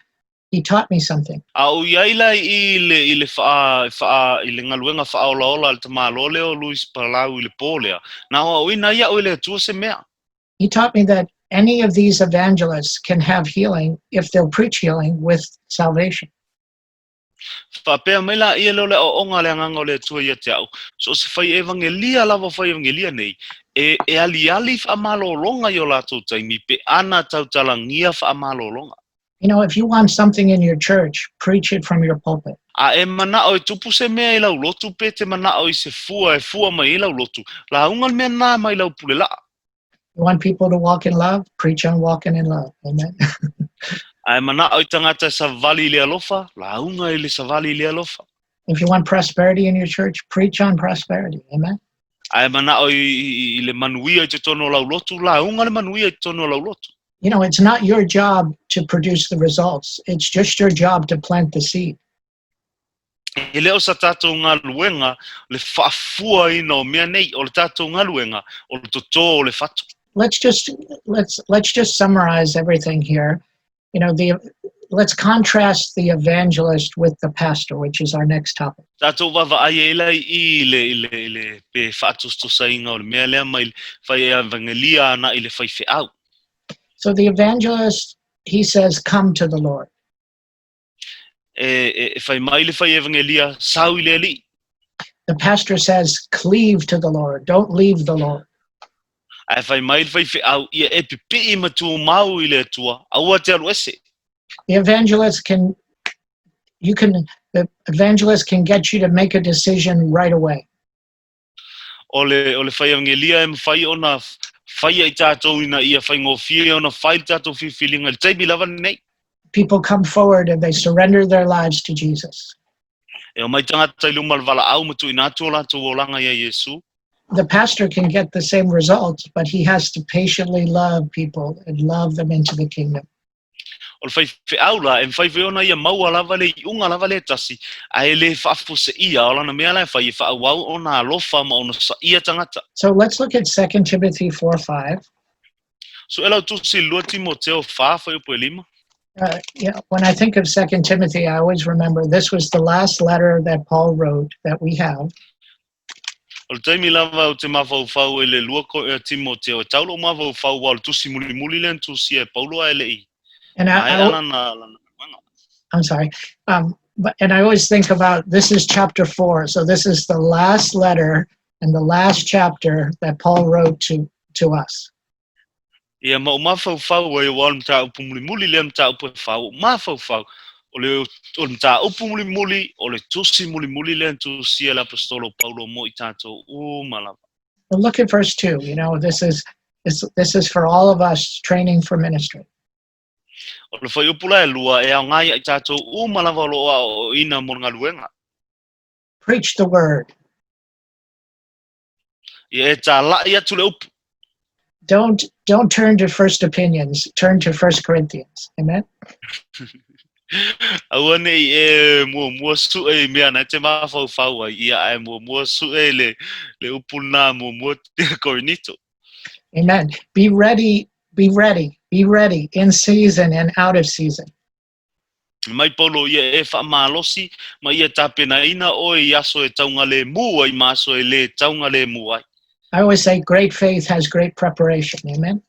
He taught me something. A ou i ai la i le i le faa faa i le galuega faaolaola a le tamāloa lea o Luis Palau i le pō lea, na aoaoina ai iaʻu e le Atua se mea. He taught me that any of these evangelists can have healing if they'll preach healing with salvation. Faapea mai laia lea o le aoaoga a le Agaga o le Atua ia te au, so o se fai evagelia lava o fai evagelia nei, e, e aliali faamalologa i o latou taimi pe ana tautalagia faamalologa. You know, if you want something in your church, preach it from your pulpit. A e manao e tupu se mea i lau lotu pe e te manao i se fua e fua mai ai lau lotu, lauga le mea na mai lau pule laa. You want people to walk in love? Preach on walking in love. Amen. A e manao i tagata e savali i le alofa, lauga i le savali i le alofa. If you want prosperity in your church, preach on prosperity. Amen. A e manao i, i, i le manuia i totonu o lau lotu, lauga le manuia i totonu o lau lotu. You know, it's not your job to produce the results. It's just your job to plant the seed. E le o sa tatou galuega le faafuaina o mea nei, o le tatou galuega o le totō o le fatu. Let's just let's let's just summarize everything here. You know, the let's contrast the evangelist with the pastor, which is our next topic. Tatou vaavaai ai la i le i le i le pe faatusatusaina o le mea lea mai le fai evangelia ana i le faifeau. So the evangelist, he says, "Come to the Lord." E, e, e fai mai le fai evangelia, sau i le Alii. The pastor says, "Cleave to the Lord. Don't leave the Lord." Ae fai mai le faifeau, ia e pipii ma tumau i le Atua, aua te alu ese. The evangelist can you can the evangelist can get you to make a decision right away. O le, o le fai evangelia e mafai ona faia i tatou ina ia faigofie ona fai le tatou filifiliga i le taimi lava lenei. People come forward and they surrender their lives to Jesus. E omai tagata i luma o le valaau ma tuuina atu o latou olaga iā Iesu. The pastor can get the same result, but he has to patiently love people and love them into the kingdom. O le faifeau la, e mafai foi ona ia maua lava le iuga lava lea tasi, ae le faafuaseia, o lana mea la e fai, e faaauau ona alofa ma ona saia tagata. So let's look at 2 Timothy 4 5. Sue lau tusi i le 2 Timoteo 4, fuaiupu e 5. Yeah, when I think of 2 Timothy, I always remember this was the last letter that Paul wrote that we have. O le taimi lava ou te mafaufau i le 2 Timoteo, e tau lou mafaufau aua o le tusi mulimuli lea na tusia e Paulo ae le i And I, maea I, lana, lana galuega. I'm sorry. But, and I always think about this is chapter 4. So this is the last letter and the last chapter that Paul wrote to us. Ia, ma ou mafaufau ai, aua o le mataupu mulimuli lea mataupu e 4, ua ou mafaufau, o le, o le mataupu mulimuli, o le tusi mulimuli lea na tusia e le Aposetolo o Paulo mo i tatou uma lava. Well, look at verse 2. You know, this is for all of us training for ministry. O le fuaiupu la e 2, e aoga ia i tatou uma lava o lo o aoaoina mo le galuega. Preach the word. Ia e tālaʻi atu le upu. Don't turn to first opinions, turn to First Corinthians. Amen. Aua ne i e muamua sue i mea na e te mafaufau ai, ia ae muamua sue le, le upu nā muamua Korinito. Amen. Be ready, be ready, be ready in season and out of season. Mai Paulo ia e faamalosi ma ia tapenaina oe i aso e taugalemu ai ma aso e lē taugalemu ai. I always say great faith has great preparation. Amen.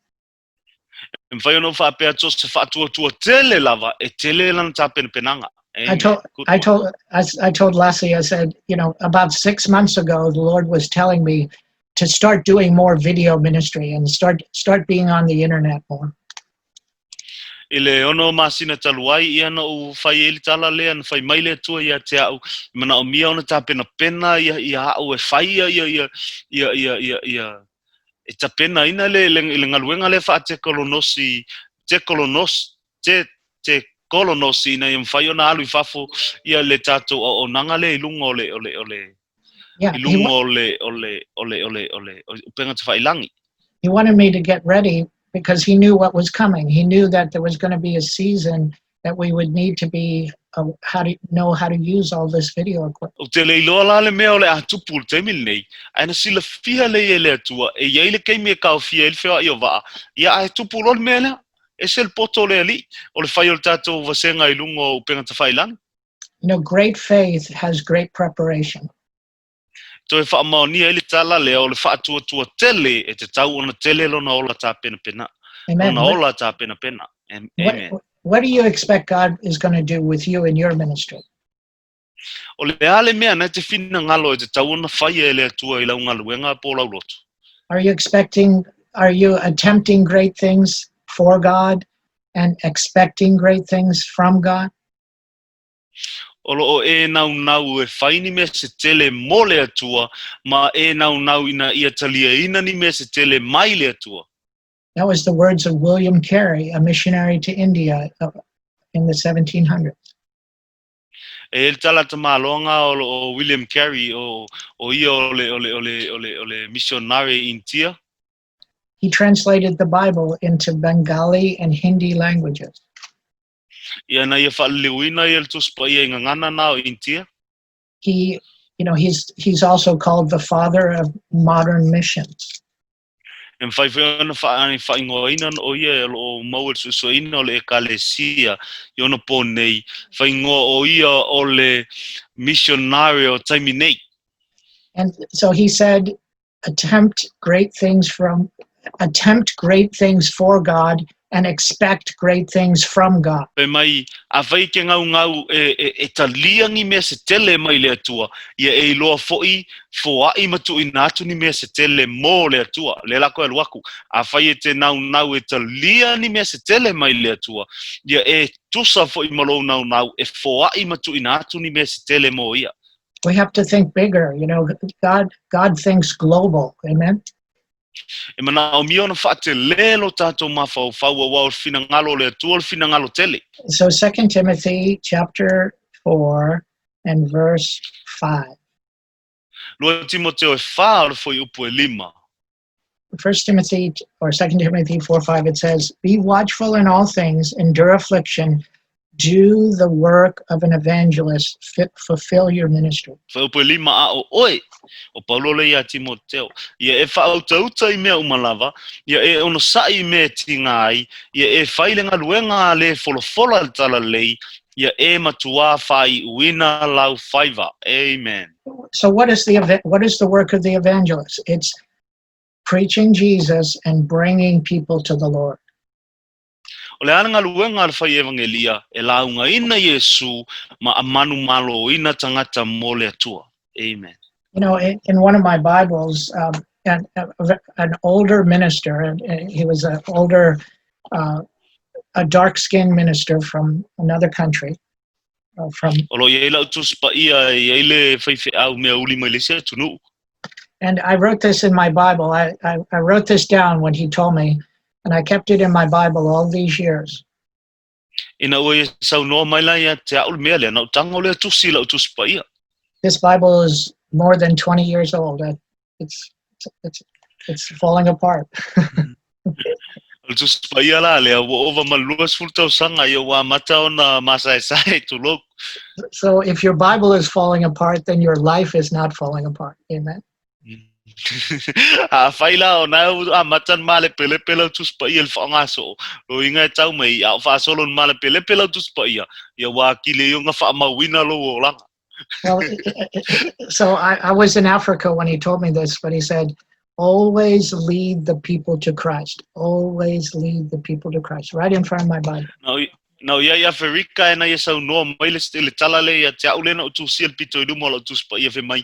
E mafai ona ou faapea atu o se faatuatua tele lava e tele lana tapenapenaga. I told I told I, I told Leslie, I said, about 6 months ago, the Lord was telling me to start doing more video ministry and start being on the internet more. I le 6 masina talu ai, ia na ou fai ai le tala lea, na fai mai le Atua ia te au, e manaomia ona tapenapena ia ia au e fai ia ia ia ia ia ia ia e tapenaina le le le galuega lea faatekolonosi tekolonos te te kolonosi ina ia mafai ona alu i fafo ia le tatou auaunaga lea i luga o le o le o le i luga o le o le o le o le o le upega tafailagi. He wanted me to get ready because he knew what was coming. He knew that there was going to be a season that we would need to be how to know how to use all this video equipment. Ou te le iloa la le mea o le a tupu i le taimi lenei, ae na silafia lelei e le Atua e i ai le taimi e taofia ai le feoai o vaa, ia ae tupu loa le mea lea. Ese le poto o le Alii, o le fai o le tatou vasega i luga o upega tafailagi. Great faith has great preparation. Toe faamaonia ai le tala lea o le faatuatua tele e tatau ona tele lona ola tapenapena. Amen. Lona ola tapenapena. Amen. What do you expect God is going to do with you in your ministry? O le a le mea na e te finagalo e tatau ona faia e le Atua i lau galuega po o lau lotu? Are you attempting great things for God and expecting great things from God? O loo e naunau e fai ni mea se tele mo le Atua, ma e naunau ina ia taliaina ni mea se tele mai le Atua. That was the words of William Carey, a missionary to India in the 1700s. E le tala tamaloga o William Carey o ia o le missionary India. He translated the Bible into Bengali and Hindi languages. Ia na ia faaliliuina ia le Tusi Paia i gagana na o India. He, you know, he's he's also called the father of modern missions. E mafai foi ona faaigoaina o ia e o maua le suesueina o le ekalesia i ona po nei faaigoa o ia o le missionary o taimi nei. And so he said, attempt great things for God and expect great things from God. Fai mai, afai e te gaugau e talia ni mea se tele mai le Atua, ia e iloa foʻi foaʻi ma tuuina atu ni mea se tele mo le Atua. Le lako e luaku. Afai e te naunau e talia ni mea se tele mai le Atua, ia e tusa foʻi ma lou naunau e foaʻi ma tuuina atu ni mea se tele mo ia. We have to think bigger. God thinks global. Amen. E manaomia ona faatelē lo tatou mafaufau auā o le finagalo o le Atua o le finagalo tele. So Second Timothy chapter 4 and verse 5. 2 Timoteo e 4 o le fuaiupu e 5. First Timothy or Second Timothy 4:5, it says, "Be watchful in all things, endure affliction, do the work of an evangelist, fulfill your ministry." Fuaiupu e 5 a o oe o Paulo le ia Timoteo. Ia e faautauta i mea uma lava, ia e onosaʻi i mea e tiga ai, ia e fai le galuega a le folafola le talalelei, ia e matuā faaiuina lau faiva. Amen. So what is the work of the evangelist? It's preaching Jesus and bringing people to the Lord. O le a le galuega a le fai evagelia e laugaina Iesu ma manumaloina tagata mo le Atua. Amen. In one of my Bibles, an older minister, and he was an older, a dark-skinned minister from another country, from O lo i ai lau Tusi Paia e i ai le faifeau mea uli mai le isi atunuu. And I wrote this in my Bible. I wrote this down when he told me, and I kept it in my Bible all these years. Ina ua ia saunoa mai la ia te au le mea lea, na ou tago lea tusi i lau Tusi Paia. This Bible is more than 20 years old. It's falling apart. O le Tusi Paia la lea, ua ova ma le 20 tausaga ia ua amata ona masaesae tulou. So if your Bible is falling apart, then your life is not falling apart. Amen. Afai la o na amata na malepelepe lau Tusi Paia i le faaaoga soo, loiga e tau mai, a o faasolo na malepelepe lau Tusi Paia, ia ua atili ai ona faamauina lou olaga. Well, so I was in Africa when he told me this, but he said, "Always lead the people to Christ. Always lead the people to Christ." Right in front of my Bible. Na o ia i Aferika e na ia saunoa mai le tala le ia te au le na o tusia le pito i luma o lau Tusi Paia fai mai,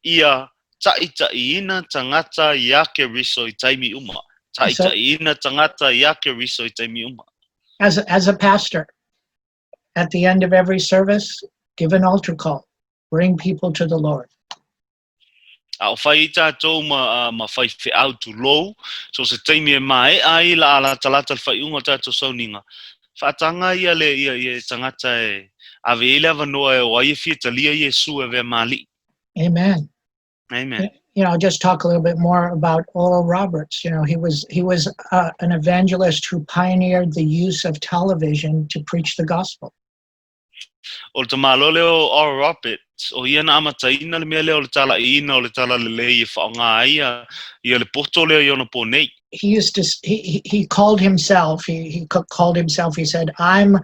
ia taʻitaʻiina tagata ia Keriso i taimi uma. Taʻitaʻiina tagata ia Keriso i taimi uma. As a pastor, at the end of every service, give an altar call. Bring people to the Lord. A o fai i tatou ma faifeau tulou, so se taimi e maeʻa ai la alatalata le faaiuga o tatou sauniga. Faataga ia le ia tagata e ave i le avanoa e o ai e fia talia Iesu e avea ma Alii. Amen. Amen. Just talk a little bit more about Oral Roberts. He was an evangelist who pioneered the use of television to preach the gospel. O le tamāloa lea o Oral Roberts, o ia na amataina le mea lea o le talaʻiina o le talalelei e faaaoga ai ia, ia le poto lea i ona pō nei. He used to he called himself, he called himself, he said, "I'm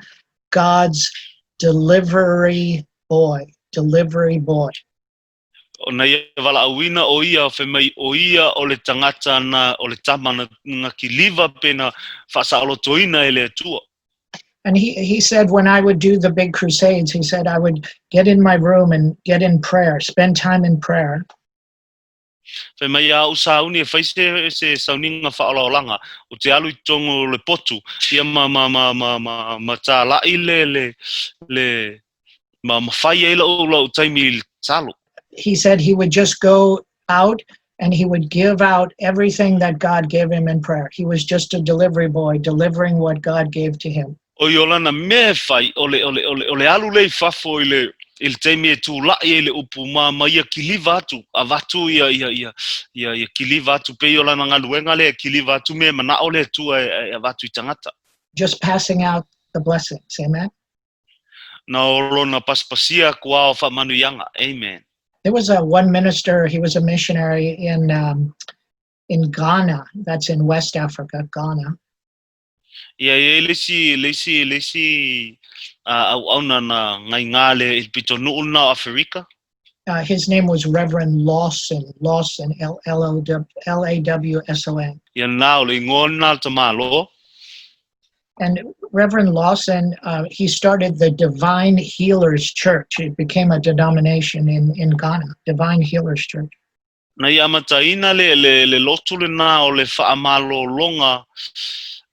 God's delivery boy, delivery boy." O na ia valaauina o ia fai mai o ia o le tagata na o le tama na, na kiliva pe na faasaolotoina e le Atua. And he said, "When I would do the big crusades," he said, "I would get in my room and get in prayer, spend time in prayer." Fai mai a ou sauni e fai se, se sauniga faaolaolaga, ou te alu i totonu o le potu, ia ma, ma, ma, ma, ma, ma tālaʻi le, le, le, ma, ma fai ai lau, lau taimi i le tatalo. He said he would just go out and he would give out everything that God gave him in prayer. He was just a delivery boy delivering what God gave to him. O i o lana mea e fai, o le, o le, o le, o le alu lea i fafo i le, i le taimi e tulaʻi ai le upu ma, ma ia kiliva atu, avatu ia, ia, ia, ia, ia kiliva atu, pei o lana galuega lea e kiliva atu mea e manaʻo le Atua e, e avatu i tagata. Just passing out the blessings. Amen. Na o lona pasipasia aku lava o faamanuiaga. Amen. There was a one minister, he was a missionary in Ghana, that's in West Africa, Ghana. Ia, e i ai le isi, le isi, le isi auauna na gaigā le i le pitonuu lena o Aferika. His name was Reverend Lawson, Lawson, L L L A W S O N. Ia na o le igoa lena o le tamāloa. And Reverend Lawson, he started the Divine Healers Church. It became a denomination in Ghana, Divine Healers Church. Na ia amataina le, le, le lotu lena o le faamalologa,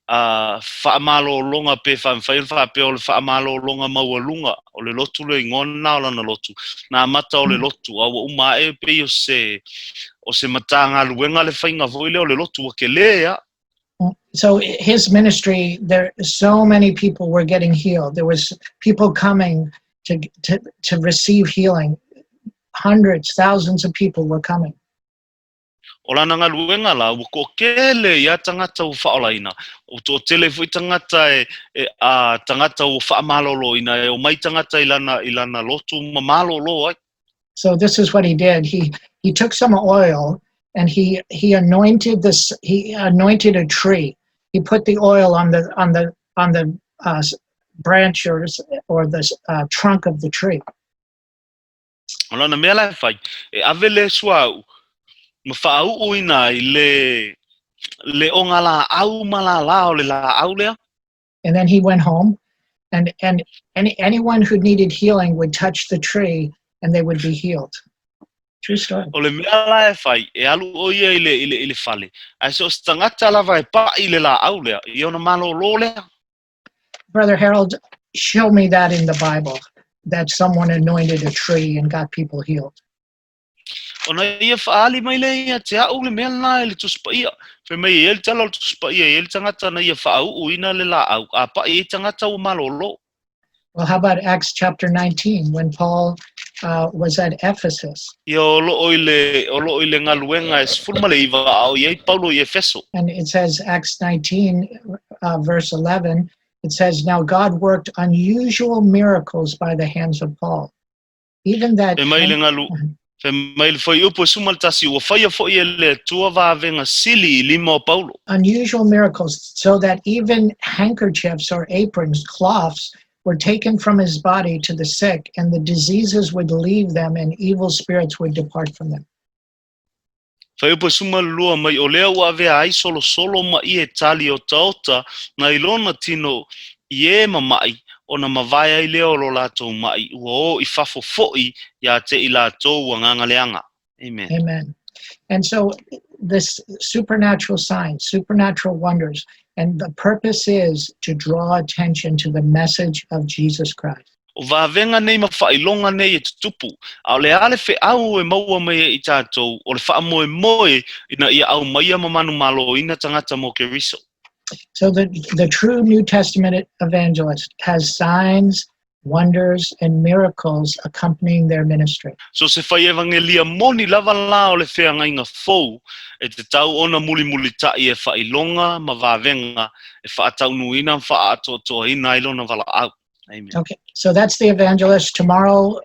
a faamalologa pe faamafai ona faapea o le faamalologa maualuga o le lotu le igoa lena o lana lotu. Na amata o le lotu, a ua uma ae pei o se, o se matagaluega le faiga foi lea o le lotu ua kelē a. So his ministry there, so many people were getting healed. There was people coming to receive healing. Hundreds, thousands of people were coming. O lana galuega la, ua toʻatele ia tagata ua faaolaina, ua toʻatele foi tagata e, e a tagata ua faamaloloina e omai tagata i lana, i lana lotu ma malōlō ai. So this is what he did. He took some oil and he anointed this he anointed a tree. He put the oil on the branch or the trunk of the tree. O lana mea la e fai, e ave le suauu ma faauuina ai le, le ogalaau ma lālā o le lāʻau lea. And then he went home and anyone who needed healing would touch the tree and they would be healed. True story. O le mea la e fai, e alu o ia i le, i le, i le fale. Ae so o se tagata lava e paʻi i le lāʻau lea, ia ona malōlō lea. Brother Harold, show me that in the Bible, that someone anointed a tree and got people healed. Ona ia faaali mai lea ia te au le mea lena i le Tusi Paia. Fai mai e i ai le tala o le Tusi Paia, e i ai le tagata na ia faauuina le lāʻau, a paʻi ai tagata ua malōlō. Well, how about Acts chapter 19 when Paul was at Ephesus? Ia o loo i le, o loo i le galuega e 19 a o i ai Paulo i Efeso. And it says, Acts 19, verse 11, it says, "Now God worked unusual miracles by the hands of Paul. Even that." Fai mai le galu, fai mai le fuaiupu e 11, ua faia foʻi e le Atua vavega sili i lima o Paulo. Unusual miracles, so that even handkerchiefs or aprons, cloths, were taken from his body to the sick, and the diseases would leave them and evil spirits would depart from them. Fuaiupu e 12 mai o lea ua avea ai solosolo ma ie tali otaota nai lona tino i e mamaʻi ona mavae ai lea o lo latou maʻi ua o i fafo foʻi iā te i latou ua gagaleaga. Amen. Amen. And so this supernatural signs, supernatural wonders, and the purpose is to draw attention to the message of Jesus Christ. O vavega nei ma faailoga nei e tutupu, a o le a le feʻau e maua mai ai i tatou, o le faamoemoe ina ia aumaia ma manumaloina tagata mo Keriso. So the true New Testament evangelist has signs, wonders, and miracles accompanying their ministry. So se fai evangelia moni lava la o le feagaiga fou e tatau ona mulimulitaʻi e faailoga ma vavega e faataunuuina ma faaatoatoaina ai lona valaau. Amen. Okay, so that's the evangelist. Tomorrow,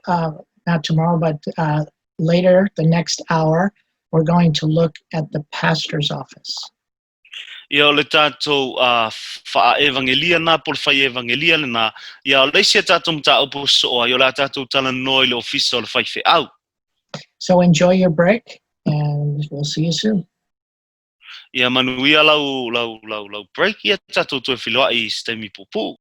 not tomorrow, but later, the next hour, we're going to look at the pastor's office. Ia o le tatou faa-evangelia na po o le fai evangelia lena, ia o le isi a tatou mataupu soo ai o le a tatou talanoa i le ofisa o le faifeau. So enjoy your break, and we'll see you soon. Ia manuia lau lau lau lau break ia tatou toe feiloai i se taimi puupuu.